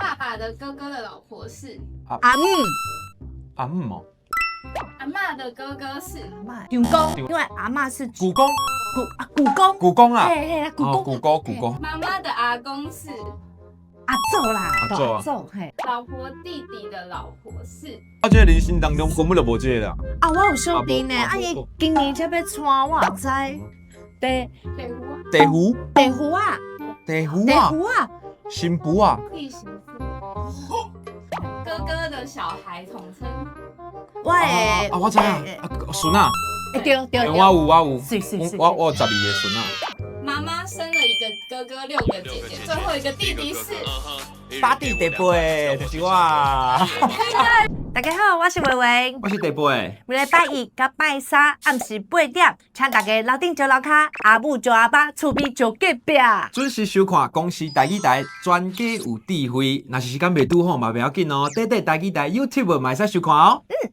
爸爸的哥哥的老婆是阿姆。阿姆哦，阿嬤的哥哥是丈公，因為阿嬤是舅公，舅啊舅公，舅公啦，嘿嘿，舅哦，公。舅公，舅公。媽媽的阿公是阿祖啦，阿祖啊。阿祖嘿。老婆弟弟的老婆是啊，這個人生當中根本就無這個啦。啊，我有小弟呢，啊啊伊今年才欲娶，我也知。弟弟婦啊，弟婦，弟婦啊，弟婦弟啊，婦啊，新婦啊，弟媳婦。哥哥的小孩統稱我的啊，我知啊，啊，孫啊，欸對對對，我有我有，是是是我有12個孫啊。媽媽生了一個哥哥，六個姐姐，最後一個弟弟是八弟第八就是我。大家好，我是慧慧。我是第八。每禮拜一佮拜三暗時8點，請大家樓頂招樓跤，阿母招阿爸，厝邊招隔壁。準時收看公視台語台專家有智慧，若是時間袂拄好嘛，袂要緊哦，短短台語台 YouTube 嘛會使收看哦。嗯。